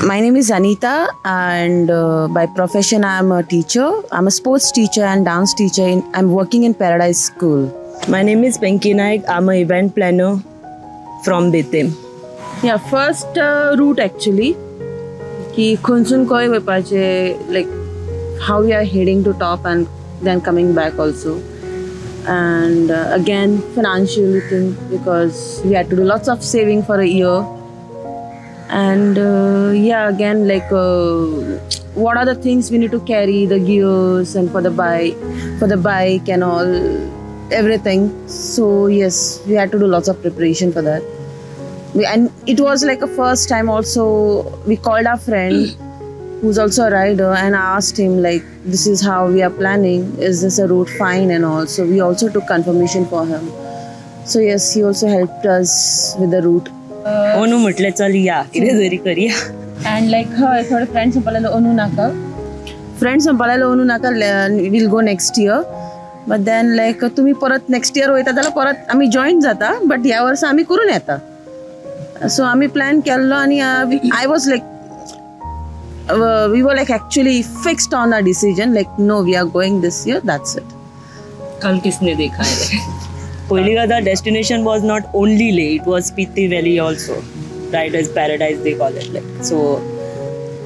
My name is Anita and by profession I am a teacher. I am a sports teacher and dance teacher. I am working in Paradise School. My name is Pinky Naik. I am a event planner from Betem. Yeah, first route actually की खंयसून खंय वयपाचें, like how we are heading to top and then coming back also. And again financial thing because we had to do lots of saving for a year. And yeah, again like what are the things we need to carry, the gears and for the bike and all, everything. So yes, we had to do lots of preparation for that. And it was like a first time also. We called our friend who's also a rider and asked him like, this is how we are planning, is this a route fine and all. So we also took confirmation for him. So yes, he also helped us with the route. ओनू म्हटलें चल या कितें तरी करया. And like हय थोडे friends म्हणपाक लागले ओनू नाका, फ्रेंड्स म्हणपाक लागले ओनू नाका, we'll go next year. But then like तुमी परत नेक्स्ट इयर वयता जाल्यार परत आमी जॉयन जाता, बट ह्या वर्सा आमी करून येता. सो आमी प्लॅन केल्लो आनी I was like we were like actually fixed on a decision like no we are going this year, that's it. कल किसने देखा है. पहली गजाल, destination was not only Leh, it was Spiti Valley also, riders paradise they call it. Like so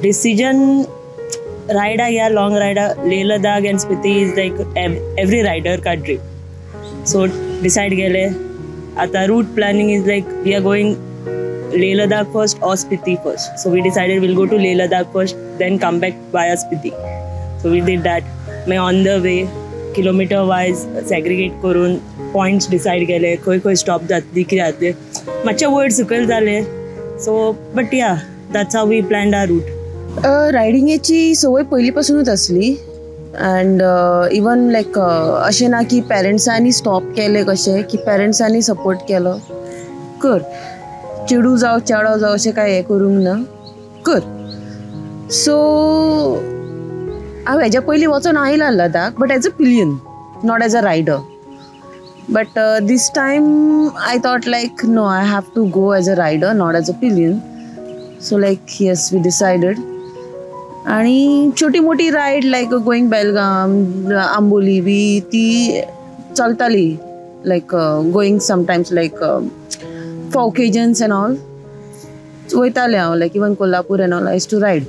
decision रायडा या long रायडा, Leh Ladakh and Spiti is like every rider का dream. So decide केलें. आतां route planning is like we are going Leh Ladakh first or Spiti first. So we decided we'll go to Leh Ladakh first, then come back via Spiti. So we did that. May on the way kilometer wise segregate करून points decide केले, खंय खंय stop जातली, कितें जातलें. मातशें वयर सकयल जालें. So but yeah, that's how we planned our route. रायडिंगेची संवय पयलीं पासुनूच आसली अँड इवन लायक अशें ना की पेरंट्सांनी स्टॉप केलें, कशें की पेरंट्सांनी सपोर्ट केलो कर, चेडूं जावं चेडो जावं अशें कांय हें करूंक ना, कर. सो हांव हेज्या पयलीं वचोन आयलां Ladakh, but as a pillion, not as a rider. But this time I thought like no, I have to go as a rider, not as a pillion. So like yes, we decided. आणि छोटी मोठी ride like going Belgaum, Amboli B ती चलताली, like going sometimes like for occasions and all वयतालें हांव, like even Kolhapur and all I used to ride.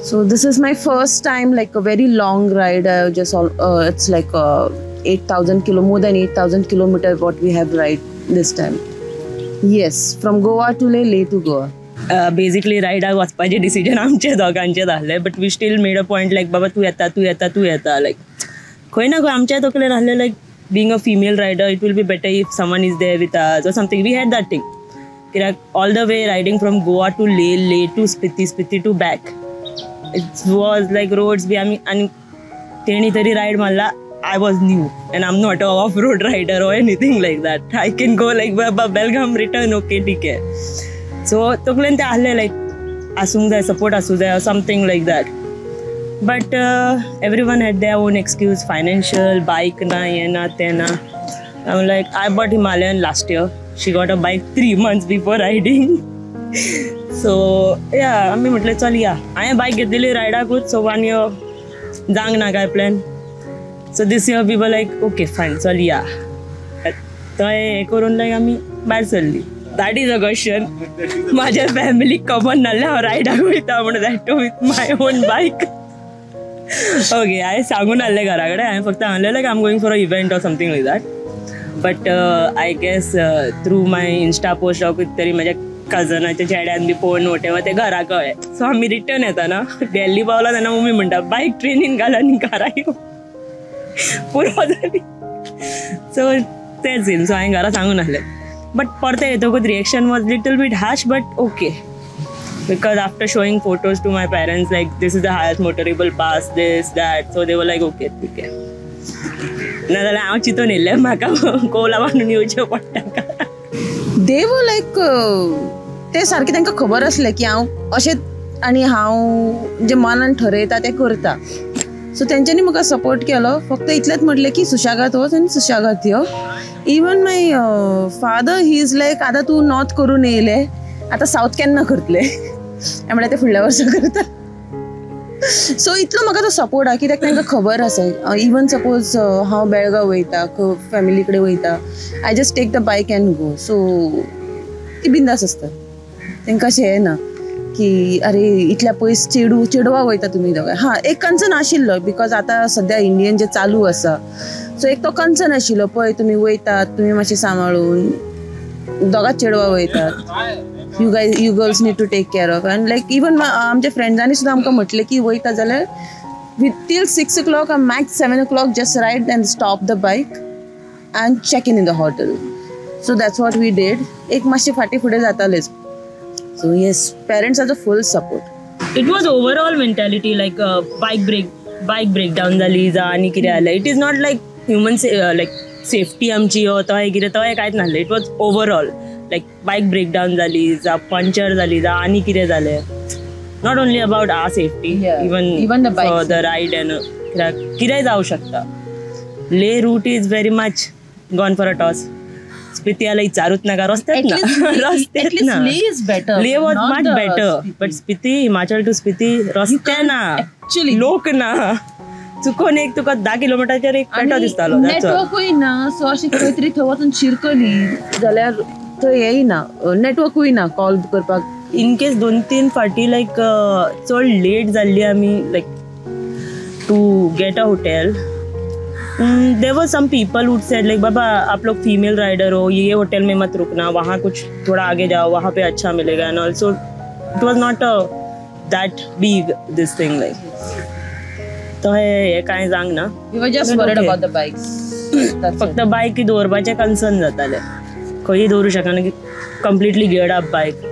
So this is my first time like a very long ride. Just all it's like 8,000 kilo, more than 8,000 kilometer what we have ride this time. Yes, from Goa to Leh, Leh to Goa. Basically रायडाक वचपाचें decision आमचें दोगांचें आसलें, but we still made a point like बाबा तूं येता, तूं येता, तूं येता. लायक खंय ना खंय आमच्या तकलेन आसलें like being a female rider it will be better if someone is there with us or something. We had that thing कित्याक all the way riding from Goa to Leh, Leh to Spiti, Spiti to back, it was like roads B आमी आनी तेणी तरी ride मारला. I was new and I'm not a off-road rider or anything like that. I can go like Baba Belgaum return, okay, ठीक है. So तकलेन ते आसलें लायक आसूंक जाय, सपोर्ट आसूंक जाय, something like that. But everyone had their own excuse, financial, bike ना, हें ना, तें ना. I'm like, I bought Himalayan last year. She got a bike 3 months before riding. So yeah, आमी म्हटलें चल या. हांवें बायक घेतलेली रायडाकूच, सो 1 year जावंक ना काय plan. So this year we were like okay fine, चल या. थंय हें करून लायक आमी भायर सरली. That is a question. म्हाज्या फॅमिलीक खबर नासलें हांव रायडाक वयता म्हणून, that too with my own bike. Okay, हांवें सांगून नासलें घरा कडेन, हांवें फक्त सांगलें like I am going for a event or something like that. But I guess through my Insta post or कितें तरी म्हाज्या कजनाच्या चेड्यान बी पळोवन वटेवर तें घरा कळ्ळें. सो आमी रिटर्न येताना दिल्ली पावला तेन्ना मम्मी म्हणटा बायक ट्रेनीन घाल आनी घरा यो, पुरो जाली. सो तेंच येयल. सो हांवें घरा सांगून नासलें. बट परतें येतकूच reaction was little bit harsh, but okay, because after showing photos to my parents like this is the highest motorable pass, this that, so they were like okay ठीक आहे. नाजाल्यार हांव चिंतून येयल्लें म्हाका कोला बांदून येवचें पडटा. दे वर लायक ते सारकें तांकां खबर आसलें की हांव अशें आनी हांव जें मनान ठरयता तें करता. सो तेंच्यांनी म्हाका सपोर्ट केलो. फक्त इतलेंच म्हटलें की सुशेगाद वच आनी सुशेगाद यो. Even my father he is like आतां तूं नॉर्थ करून येयलें, आतां सावथ केन्ना करतलें. म्हळ्यार ते फुडल्या वर्सा करता. सो इतलो म्हाका तो सपोर्ट आहा कित्याक तांकां खबर आसा. इवन सपोज हांव बेळगांव वयता, फॅमिली कडेन वयता, I just take the bike and go. So ती बिंदास आसता, तांकां अशें हें ना की अरे इतल्या पयस चेडवा वयता तुमी दोगांय. हां, एक कन्सर्न आशिल्लो because आतां सद्या इंडियन जे चालू आसा, सो एक तो कन्सर्न आशिल्लो, पळय तुमी वयतात, तुमी मातशें सांबाळून, दोगांच चेडवा वयतात, you guys, you girls need to take care of. And like even आमच्या फ्रेंड्सांनी सुद्दां आमकां म्हटलें की वयता जाल्यार with till 6 o'clock or max 7 o'clock just ride and stop the bike and check in the hotel. So that's what we did. एक मातशें फाटीं फुडें जातालेच. So yes, parents are the full support. It was overall mentality like bike breakdown जाली जा आनी कितें जालें. It is not like human like safety आमची हो तो कितें तो कांयच नासलें. It was overall like bike breakdown जाली जा, पंचर जाली जा, आनी कितें जालें. Not only about our safety, even the bike, the ride and कितेंय जावं शकता. Leh route is very much gone for a toss. Spiti जाल्यार विचारूच नाका, रस्त्याच ना, रस्त्याच ना. Leh was much better, but Spiti, Himachal to Spiti रस्ते ना, लोक ना, चुकोन एक तुका 10 किलोमिटराचेर एक पेटो दिसतालो. नेटवर्कूय ना, सो अशें खंय तरी थंय वचून शिरकली जाल्यार थंय येयना, नेटवर्कूय ना कॉल करपाक. इन केस 2-3 फावटी लायक चड लेट जाल्ली आमी like to get a hotel. There were some people who said like बाबा आप लोग फीमेल राइडर हो, ये होटल में मत रुकना, वहाँ कुछ थोड़ा आगे जाओ, वहाँ पे अच्छा मिलेगा. And also it was not a that big this thing like तो हे कांय जावंक ना. We were just worried about the bikes. फक्त बायक दवरपाचें कन्सर्न जातालें, खंयी दवरूं शकना की completely geared up bike.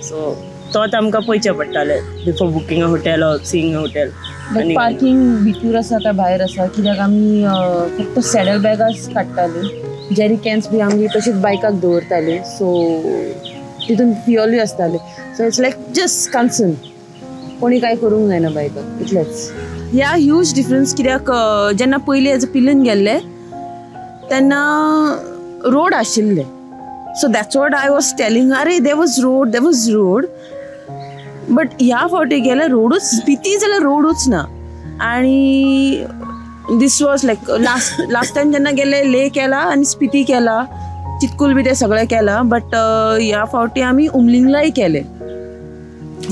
So तोच आमकां पळयचें पडटालें before booking a hotel or seeing a hotel. But parking भितूर आसा काय भायर आसा, कित्याक आमी फक्त सॅडल बॅगाच काडटाली, जेरी कॅन्स बी आमगे तशीच बायकाक दवरताली. सो तितून फ्युअलूय आसतालें. So it's like just concern, कोणी कांय करूंक जायना बायकाक, इतलेंच. ह्या ह्यूज डिफरन्स कित्याक जेन्ना पयलीं एज अ पिलन गेल्ले तेन्ना रोड आशिल्ले. So that's what I was telling, अरे there was road, there was road. But ह्या फावटी गेल्यार रोडूच, स्पिती जाल्यार रोडूच ना. आनी this was like last time जेन्ना गेले ले केला आनी स्पिती केला, चितकूल बी तें सगळें केलां. बट ह्या फावटी आमी उमलिंगलाय केले,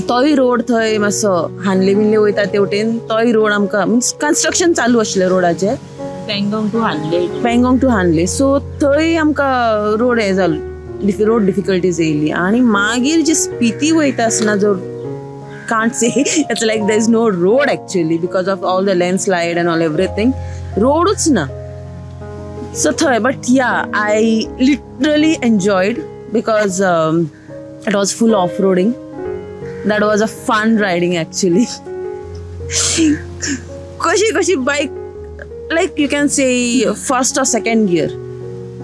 तोय रोड थंय मातसो हानले बिनले वयता तेवटेन, तोय रोड आमकां मिन्स कन्स्ट्रक्शन चालू आशिल्लें रोडाचें, पेंगोंग टू हानले, पेंगोंग टू हानले. सो थंय आमकां रोड हें जालो, रोड डिफिकल्टीज येयली. आनी मागीर जे स्पिती वयता आसतना जो can't say it's like there is no road actually because of all the landslide and all everything, roaduch na. So thay, but yeah, I literally enjoyed because it was full off-roading. That was a fun riding actually. Kashi kashi bike, like you can say first or second gear,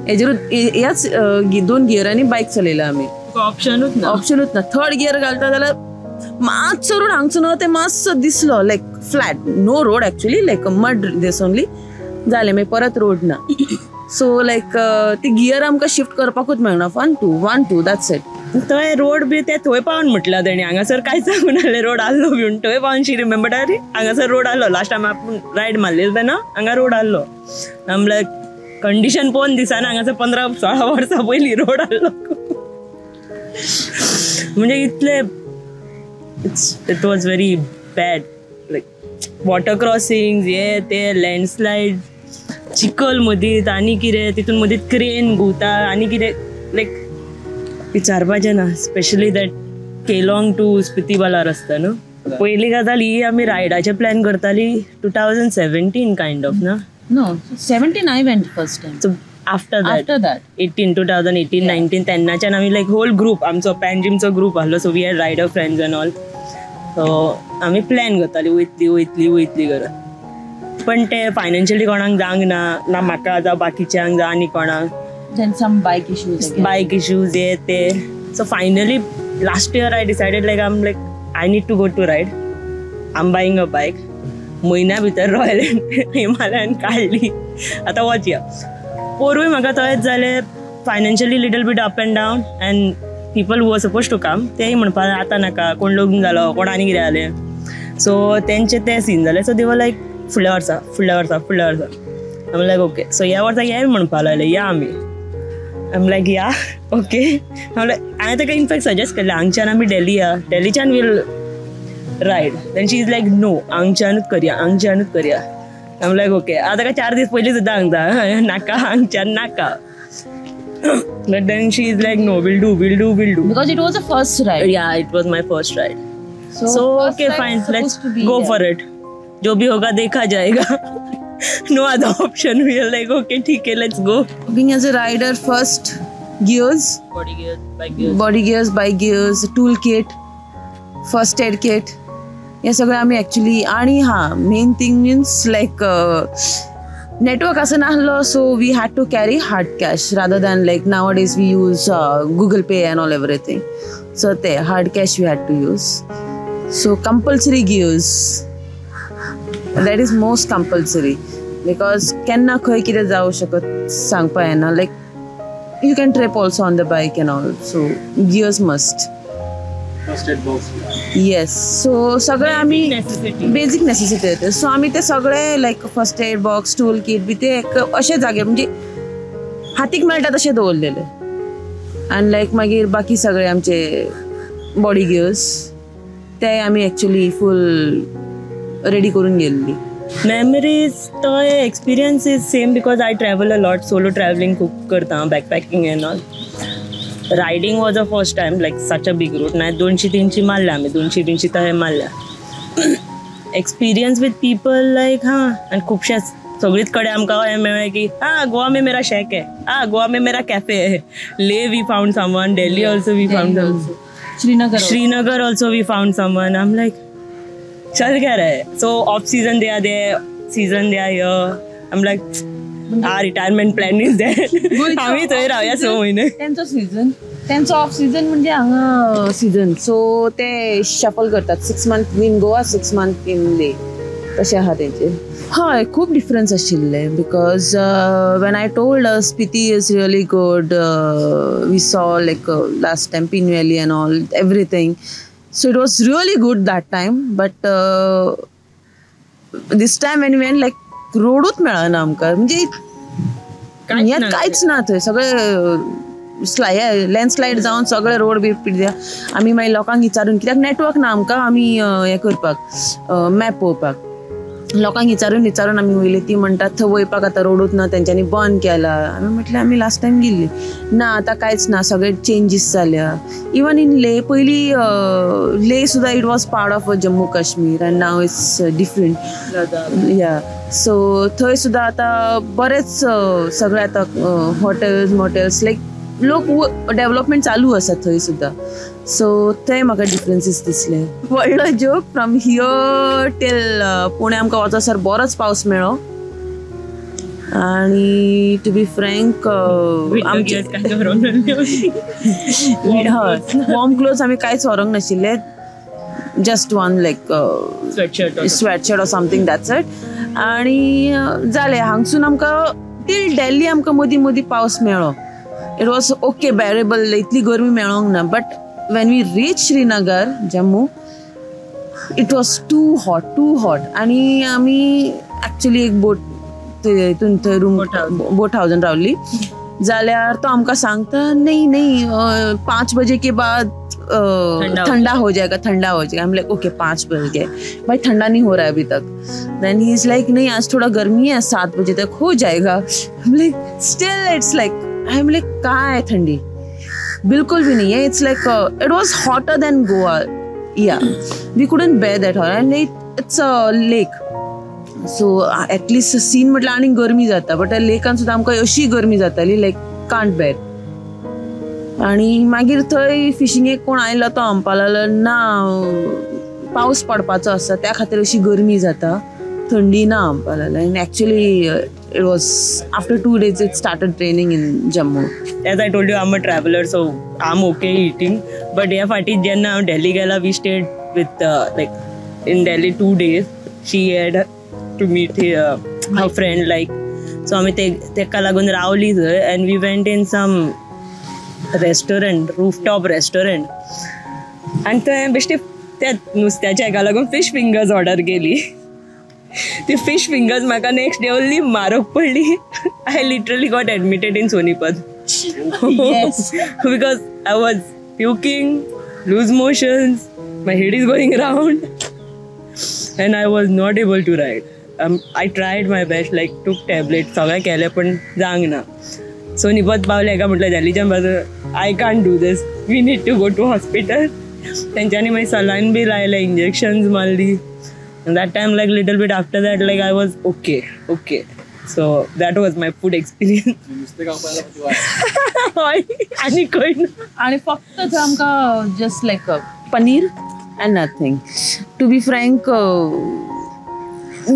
हेजेर ह्याच 2 गियरांनी बायक चलयला आमी. ऑप्शनूच ना, ऑप्शनूच ना. Third gear घालता जाल्यार मातसो road हांगचो न्हू ते मातसो दिसलो, like flat, no road actually, like mud this only जालें, मागीर परत रोड ना. सो लायक ती गियर आमकां शिफ्ट करपाकूच मेळना, 1 2 1 2 that's it. थंय रोड बी ते थंय पावन म्हटलां तेणी, हांगासर कांय सांगून नासलें, रोड आहलो बी म्हूण. थंय पावन शी रिमेंबर्ड, अरे हांगासर रोड आहलो, लास्ट टायम आपूण रायड मारलेली तेन्ना हांगा रोड आहलो. आमल्यार कंडिशन पळोवन दिसना हांगासर 15-16 वर्सां पयलीं रोड आहलो. म्हणजे इतले it was very bad, like water crossings, हे ते लँडस्लायड, चिखल मदींत आनी कितें, तितून मदींत क्रेन घुंवता आनी कितें, लायक विचारपाचें ना. Specially that Keylong to Spiti वाला रस्ता न्हू. पयली गजाल ही आमी रायडाचें प्लॅन करताली 2017 कायंड ऑफ ना. No, 17 I went first time. So after that 2018 19 तेन्नाच्यान आमी लायक होल ग्रूप आमचो पॅन्जिमचो ग्रूप आहलो. So we had rider friends and all. So आमी प्लॅन करताली वयतली वयतली वयतली करत, पण ते फायनान्शियली कोणाक जावंक ना, ना म्हाका जावं बाकीच्यांक जावं आनी कोणाक. Then some bike issues again. Bike issues हे ते. So finally last year I decided like I am like I need to go to ride, I am buying a bike. म्हयन्या भितर रॉयल हिमालयन काडली, आतां वचया. पोरूय म्हाका तशेंच जालें, financially little bit up and down and people who are suppose to come तेय म्हणपाक आतां नाका, कोण लग्न जालो, कोण आनी कितें जालें. सो तेंचे ते सीन जाले. सो दे वर लायक फुडल्या वर्सा, फुडल्या वर्सा, फुडल्या वर्सा. आम लायक ओके. सो ह्या वर्सा हे म्हणपाक लागले या आमी. आम लायक या ओके. हांवें ताका इनफॅक्ट सजेस्ट केल्लें हांगच्यान आमी दिल्ली या, दिल्लीच्यान we'll ride. Then she is like no, हांगच्यानूच करया, हांगच्यानूच करया. आम लायक ओके. हांव ताका 4 दीस पयलीं सुद्दां सांगता नाका हांगच्यान नाका. But then she is like no, we'll do, we'll do, we'll do. Because it was a first ride. Yeah, it was my first ride. So okay fine, let's go for it. जो भी होगा देखा जाएगा. No other option. We are like okay ठीक है, let's go. Being as a rider, first gears, body gears, bike gears, body gears, bike gears, tool kit, first aid kit, हे सगळं आम्ही actually. आणि हां, main thing means like network असं नासलो, so we had to carry hard cash rather than like nowadays we use Google Pay and all everything. So ते hard cash we had to use. So compulsory gears, that is most compulsory because केन्ना खंय कितें जावं शकत सांगपा येना. Like you can trip also on the bike and all, so gears must. First aid box. Yes, so सगळे आमी basic necessity येते. सो आमी ते सगळे like first aid box, tool kit बी ते एक अशे जागे म्हणजे हातीक मेळटा तशें दवरलेले. आनी लायक मागीर बाकी सगळे आमचे बॉडी गियर्स ते आमी एक्चुली फूल रेडी करून गेल्ली. मेमरीज तो experience is same because I travel a lot, solo travelling खूब करता, backpacking and all. Riding was a first time like such a big route. नाही 200-300 मारल्या आमी, 200-300 तशें मारल्या. एक्सपिरियन्स विथ पीपल लायक हां, आनी खुबशे सगळीच कडेन आमकां हें मेळ्ळें की हां गोवा में मेरा शॅक है, हां गोवा में मेरा कॅफे है. Leh we found someone, Delhi also we found someone, Srinagar also we found someone. I am like चल क्या रहा है. So off season they are there, season they are here. I am like our retirement plan is there. आमी थंय रावया 6 म्हयने. तेंचो season, तेंचो off season म्हणजे हांगा सीजन. सो ते शफल करतात, 6 month in Goa, 6 month in Leh, तशें आहा तेंचे. हय, खूब डिफरन्स आशिल्ले because when I told Spiti is really good, we saw like last time Pin Valley and all everything. So it was really good that time, but this time when we went, like रोडूच मेळना आमकां, म्हणजे कांयच ना थंय, सगळे landslide जावन सगळे road बी पिड्ड्या. आमी मागीर लोकांक विचारून, कित्याक नेटवर्क ना आमकां, आमी हें करपाक मॅप पळोवपाक लोकांक विचारून विचारून आमी वयली. ती म्हणटात थंय वयपाक आतां रोडूच ना, तेंच्यांनी बंद केला. आमी म्हटलें आमी लास्ट टायम गेल्ली ना, आतां कांयच ना, सगळे चेंजीस जाल्या. इवन इन लेह, पयलीं लेह सुद्दां it was part of Jammu Kashmir and now it's different. Yeah, so थंय सुद्दां आतां बरेंच सगळें आतां हॉटेल्स मोटेल्स लायक लोक डेवलपमेंट चालू आसा थंय सुद्दां. सो थंय म्हाका डिफरन्सीस दिसले. व्हडलो joke, from here till Pune आमकां वचसर बरोच पावस मेळ्ळो. आनी टू बी फ्रँक, आमचे हय वॉर्म क्लोथ्स आमी कांयच व्हरूंक नाशिल्ले, just one like sweatshirt or something, that's it. आनी जालें, हांगसून आमकां टील दिल्ली आमकां मदीं मदीं पावस मेळ्ळो. It was okay, bearable, इतली गरमी मेळोंक ना. But when we reach Srinagar, Jammu, it was too hot, too hot. आनी आमी एक्चुली एक बोट हितून थंय रूम बोट हावजान रावली जाल्यार तो आमकां सांगता नहीं नहीं 5 बजे के बाद ठंडा हो जाएगा, ठंडा हो जाएगा. हम लाइक ओके 5 बज गए भाई, ठंडा नहीं हो रहा है अभी तक. Then he is like नहीं आज थोड़ा गर्मी है, 7 बजे तक हो जाएगा. हम like still it's like, I am like कहाँ है ठंडी, बिल्कुल भी नहीं है. It's like it was hotter than Goa. Yeah, we couldn't bear that hot. And it's a lake, so at least scene म्हटल्यार आनी गरमी जाता, बट लेकान सुद्दां आमकां अशी गरमी जाताली लायक कांट बेर. आनी मागीर थंय फिशिंगेक कोण आयलो तो म्हणपाक लागलो ना पावस पडपाचो आसा त्या खातीर अशी गरमी जाता, थंडी ना म्हणपाक लागलो. आनी actually it was after 2 days it started raining in Jammu. As I told you, I am a traveller, so I am okay eating. But ह्या फाटी जेन्ना हांव दिल्ली गेला, we stayed with like in Delhi 2 days. She had to meet her friend like, so आमी तेका लागून रावली थंय. And we went in some restaurant, rooftop restaurant. आनी थंय बेश्टी त्या नुस्त्याच्या हेका लागून फिश फिंगर्स ऑर्डर केली. ती फिश फिंगर्स म्हाका नेक्स्ट डे ओन्ली मारक पडली. I literally got admitted in Sonipat. Because I was puking, loose motions, my head is going round and I was not able to ride. I tried my best, like took tablet, सगळें केलें पण जावंक ना. सोनीपत पावलें काय म्हटलें जालीच्या बाजू I can't do this, we need to go to hospital. तेंच्यांनी मागीर सलायन बी लायलें, इंजेक्शन्स मारली. That time like little bit after that like I was okay okay. So that was my food experience. नुस्तें खावपाक हय, आनी खंय ना. आनी फक्त थंय आमकां just like paneer and nothing. To be frank,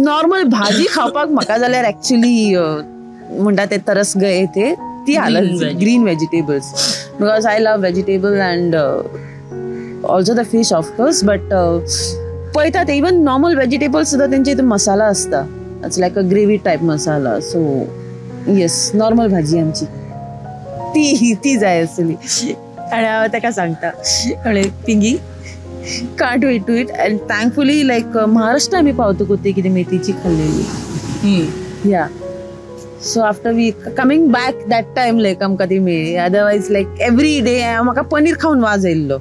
normal भाजी खावपाक म्हाका जाल्यार एक्चुली म्हणटा ते तरस गये ते ती हालत green vegetables, because I love vegetable and also the fish of course. But पळयता ते इवन नॉर्मल वेजिटेबल्स सुद्दां तेंचे हितून मसाला आसता, it's like a gravy type masala. So yes, normal भाजी आमची ती ती जाय आसली. आनी हांव ताका सांगता कळ्ळें, Pingi can't wait to eat. And thankfully like Maharashtra आमी पावतकूच ती कितें मेथीची खाल्लेली. Yeah, so after we coming back that time like आमकां ती मेळ्ळी. अदरवायज लायक एवरी डे म्हाका पनीर खावन वाज येयल्लो.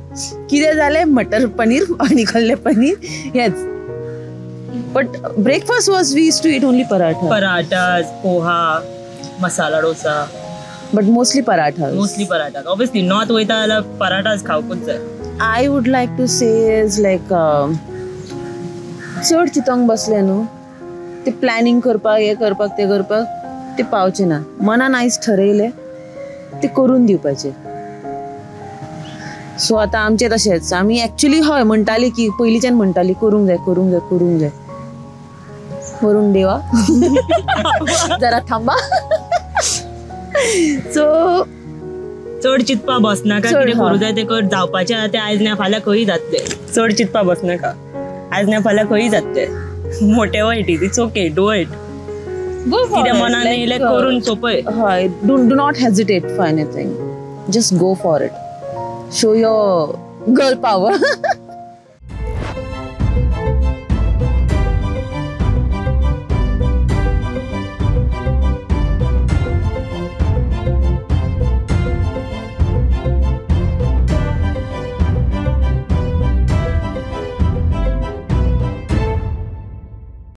कितें जालें, मटर पनीर आनी खाल्लें पनीर हेंच. But breakfast was we used to eat only paratha, parathas, poha, masala dosa, but mostly paratha. Mostly paratha. Obviously north वयता जाल्यार पराठास खावपूच जाय. I would like to say is like चड चिंतोंक बसलें न्हू ते प्लॅनिंग करपाक, हें करपाक, तें करपाक, ते पावचें ना. मनान आयज ठरयलें ते करून दिवपाचें. सो आतां आमचें तशेंच, आमी एक्चुली हय म्हणटाली की पयलींच्यान म्हणटाली करूंक जाय करूंक जाय करूंक जाय. वरून देवा जरा थांबा. सो चड चिंतपा बसनाका, कितें करूं जाय तें कर, जावपाचें आहा तें आयज ना फाल्यां खंय जातलें. चड चिंतपा बसनाका, आयज ना फाल्यां खंय जातलें. Whatever it is, it's okay, do it. कितें मनान येयलें करून सोंपय. हय, do not hesitate for anything, just go for it, show your girl power.